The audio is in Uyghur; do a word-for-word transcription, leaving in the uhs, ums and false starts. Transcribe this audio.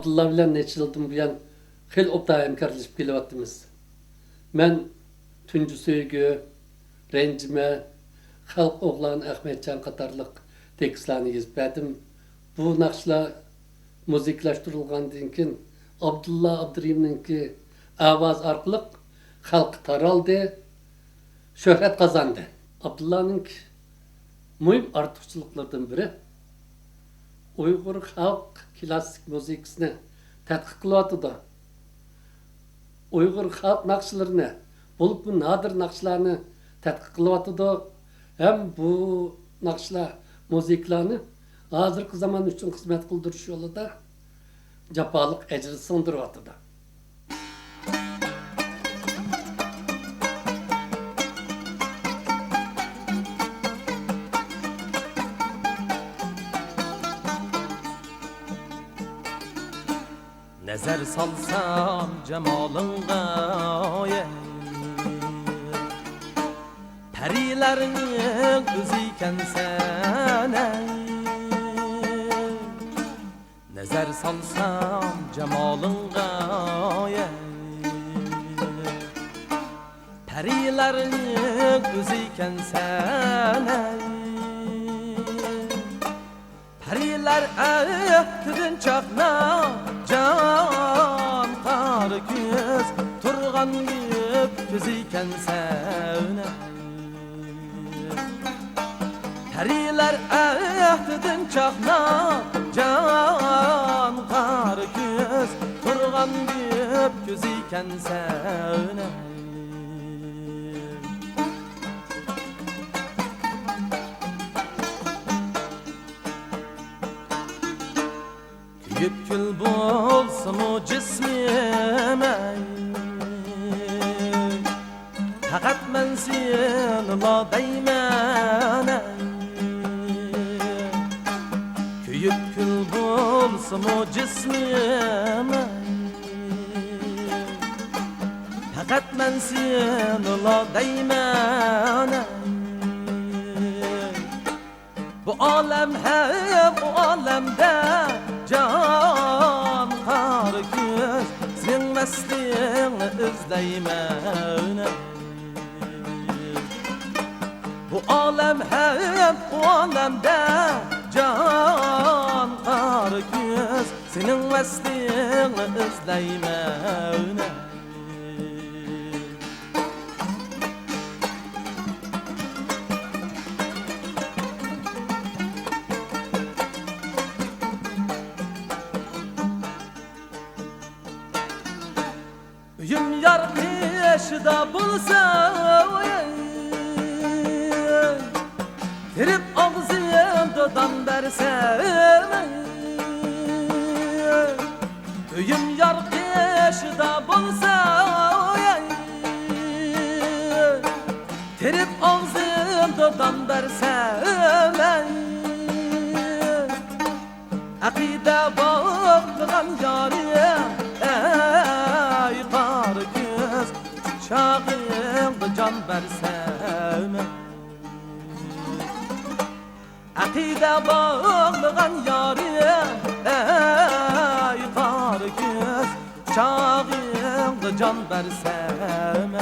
ئابدۇللا بىلەن نەچچە يىلدىن بۇيان خېلى ئوبدان ھەمكارلىشىپ كېلىۋاتىمىز. مەن تۇنجى سۆيگۈ، رەنجىمە، خەلق ئوغلان ئەخمەتجان قاتارلىق تېكىستلارنى يېزىپ بەردىم. بۇ ناخشىلار مۇزىكىلاشتۇرۇلغاندىن كېيىن، ئابدۇللا ئابدۇرېھىمنىڭكى ئاۋازى ئارقىلىق خەلققە تارالدى، شۆھرەت قازاندى. ئابدۇللانىڭكى مۇھىم ئارتۇقچىلىقلىرىدىن بىرى، ئۇيغۇر خەلق كىلاسسىك مۇزىكىسىنى تەتقىق قىلىۋاتىدۇ. ئۇيغۇر خەلق ناخشىلىرىنى، بولۇپمۇ نادىر ناخشىلارنى تەتقىق قىلىۋاتىدۇ. ھەم بۇ ناخشىلار، مۇزىكىلارنى ھازىرقى زامان ئۈچۈن خىزمەت قىلدۇرۇش يولىدا جاپالىق ئەجىر سىڭدۈرۈۋاتىدۇ. نەزەر سالسام جامالىڭغا، ئەي، پەرىلەرنىڭ ئۆزىكەنسەن، ئەي. نەزەر سالسام جامالىڭغا، ئەي، پەرىلەرنىڭ ئۆزىكەنسەن، ئەي. پەرىلەر ئەتىدىن چاقناپ، جان قارا كۆز تۇرغان يىپ كۆزىكەنسەن، ئەي. پەرىلەر ئەتىدىن چاقناپ، جان قارا كۆز تۇرغان يىپ كۆزىكەنسەن، ئەي. كۆيۈپ كۈل بولسىمۇ جىسمىم، ئەي، پەقەت مەن سېنىلا دەيمەن، ئەي. كۆيۈپ كۈل بولسىمۇ جىسمىم، ئەي، پەقەت مەن سېنىلا دەيمەن، ئەي. بۇ ئالەم ھەم ئۇ ئالەمدە جان قارا كۆز، سېنىڭ ۋەسلىڭنى ئىزدەيمەن. بۇ ئالەم ھەم ئۇ ئالەمدە جان قارا كۆز، سېنىڭ ۋەسلىڭنى ئىزدەيمەن. ئۆيۈم يار قېشىدا بولسا، تېرىپ ئاغزىمدا دان بەرسەم، ئۆيۈم يار قېشىدا بولسا، تېرىپ ئاغزىمدا دان بەرسەم، ئەقىدە باغلىغان يارىم، ئەي قارا كۆز، قۇچاقىڭدا جان بەرسەم. ئەقىدە باغلىغان يارىم، ئەي قارا كۆز، قۇچاقىڭدا جان بەرسەم.